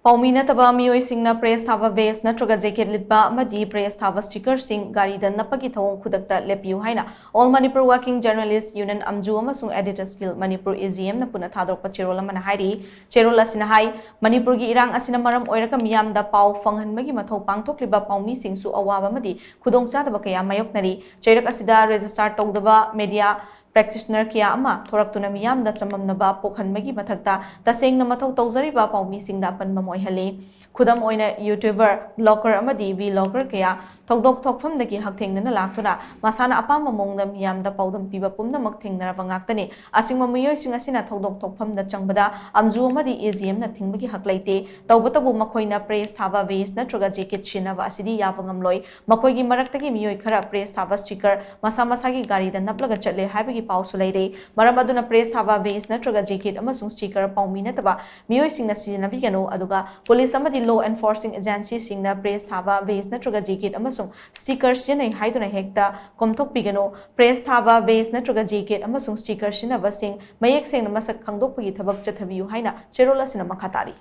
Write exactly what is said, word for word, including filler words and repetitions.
ꯄꯥꯎꯃꯤ ꯅꯠꯇꯕ ꯃꯤꯑꯣꯏꯁꯤꯡꯅ press ꯊꯥꯕ vest ꯅꯠꯇ꯭ꯔꯒ jacket ꯂꯤꯠꯄ ꯑꯃꯗꯤ press ꯊꯥꯕ stickerꯁꯤꯡ ꯒꯥꯔꯤꯗ ꯅꯞꯄꯒꯤ ꯊꯧꯑꯣꯡ ꯈꯨꯗꯛꯇ ꯂꯦꯞꯄꯤꯌꯨ ꯍꯥꯏꯅ All Manipur Working Journalist Union, ꯑꯝꯖꯨ, ꯑꯃꯁꯨꯡ Editors Guild Manipur, AGMꯅ ꯄꯨꯟꯅ ꯊꯥꯗꯣꯔꯛꯄ ꯆꯦꯔꯣꯜ ꯑꯃꯅ ꯍꯥꯏꯔꯤ꯫ ꯆꯦꯔꯣꯜ ꯑꯁꯤꯅ ꯍꯥꯏ, ꯃꯅꯤꯄꯨꯔꯒꯤ ꯏꯔꯥꯡ ꯑꯁꯤꯅ ꯃꯔꯝ ꯑꯣꯏꯔꯒ ꯃꯤꯌꯥꯝꯗ ꯄꯥꯎ ꯐꯪꯍꯟꯕꯒꯤ ꯃꯊꯧ ꯄꯥꯡꯊꯣꯛꯂꯤꯕ ꯄꯥꯎꯃꯤꯁꯤꯡꯁꯨ ꯑꯋꯥꯕ ꯑꯃꯗꯤ ꯈꯨꯗꯣꯡꯆꯥꯗꯕ ꯀꯌꯥ ꯃꯥꯌꯣꯛꯅꯔꯤ꯫ ꯆꯩꯔꯛ ꯑꯁꯤꯗ register ꯇꯧꯗꯕ media practitioner ꯀꯌꯥ ꯑꯃ ꯊꯣꯔꯛꯇꯨꯅ ꯃꯤꯌꯥꯝꯗ ꯆꯃꯝꯅꯕ ꯄꯣꯛꯍꯟꯕꯒꯤ ꯃꯊꯛꯇ ꯇꯁꯦꯡꯅ ꯃꯊꯧ ꯇꯧꯖꯔꯤꯕ ꯄꯥꯎꯃꯤꯁꯤꯡꯗ ꯑꯄꯟꯕ ꯑꯃ ꯑꯣꯏꯍꯜꯂꯤ꯫ ꯈꯨꯗꯝ ꯑꯣꯏꯅ, YouTuber, blogger ꯑꯃꯗꯤ vlogger ꯀꯌꯥ ꯊꯧꯗꯣꯛ ꯊꯣꯛꯐꯝꯗꯒꯤ ꯍꯛꯊꯦꯡꯅꯅ ꯂꯥꯛꯇꯨꯅ ꯃꯁꯥꯅ ꯑꯄꯥꯝꯕ ꯃꯑꯣꯡꯗ ꯃꯤꯌꯥꯝꯗ ꯄꯥꯎꯗꯝ ꯄꯤꯕ ꯄꯨꯝꯅꯃꯛ ꯊꯦꯡꯅꯔꯕ ꯉꯥꯛꯇꯅꯤ꯫ ꯑꯁꯤꯒꯨꯝꯕ ꯃꯤꯑꯣꯏꯁꯤꯡ ꯑꯁꯤꯅ ꯊꯧꯗꯣꯛ ꯊꯣꯛꯐꯝꯗ ꯆꯪꯕꯗ ꯑꯝꯖꯨ ꯑꯃꯗꯤ AGMꯅ ꯊꯤꯡꯕꯒꯤ ꯍꯛ ꯂꯩꯇꯦ꯫ ꯇꯧꯕꯇꯕꯨ ꯃꯈꯣꯏꯅ press ꯊꯥꯕ vest ꯅꯠꯇ꯭ꯔꯒ jacket ꯁꯤꯖꯤꯟꯅꯕ ꯑꯁꯤꯗꯤ ꯌꯥꯕ ꯉꯝꯂꯣꯏ꯫ ꯃꯈꯣꯏꯒꯤ ꯃꯔꯛꯇꯒꯤ ꯃꯤꯑꯣꯏ ꯈꯔ press ꯊꯥꯕ sticker ꯃꯁꯥ ꯃꯁꯥꯒꯤ ꯒꯥꯔꯤꯗ ꯅꯞꯂꯒ ꯆꯠꯂꯦ ꯍꯥꯏꯕꯒꯤ ꯄꯥꯎꯁꯨ ꯂꯩꯔꯦ꯫ ꯃꯔꯝ ꯑꯗꯨꯅ press ꯊꯥꯕ vest ꯅꯠꯇ꯭ꯔꯒ jacket ꯑꯃꯁꯨꯡ sticker ꯄꯥꯎꯃꯤ ꯅꯠꯇꯕ ꯃꯤꯑꯣꯏꯁꯤꯡꯅ ꯁꯤꯖꯤꯟꯅꯕꯤꯒꯅꯨ, ꯑꯗꯨꯒ police ꯑꯃꯗꯤ law enforcing agencyꯁꯤꯡꯅ press ꯊꯥꯕ vest ꯅꯠꯇ꯭ꯔꯒ jacket ꯑꯃꯁꯨꯡ sticker ꯁꯤꯖꯤꯟꯅꯩ ꯍꯥꯏꯗꯨꯅ ꯍꯦꯛꯇ ꯀꯣꯝꯊꯣꯛꯄꯤꯒꯅꯨ꯫ Press ꯊꯥꯕ vest ꯅꯠꯇ꯭ꯔꯒ jacket ꯑꯃꯁꯨꯡ sticker ꯁꯤꯖꯤꯟꯅꯕꯁꯤꯡ ꯃꯌꯦꯛ ꯁꯦꯡꯅ ꯃꯁꯛ ꯈꯪꯗꯣꯛꯄꯒꯤ ꯊꯕꯛ ꯆꯠꯊꯕꯤꯌꯨ ꯍꯥꯏꯅ ꯆꯦꯔꯣꯜ ꯑꯁꯤꯅ ꯃꯈꯥ ꯇꯥꯔꯤ꯫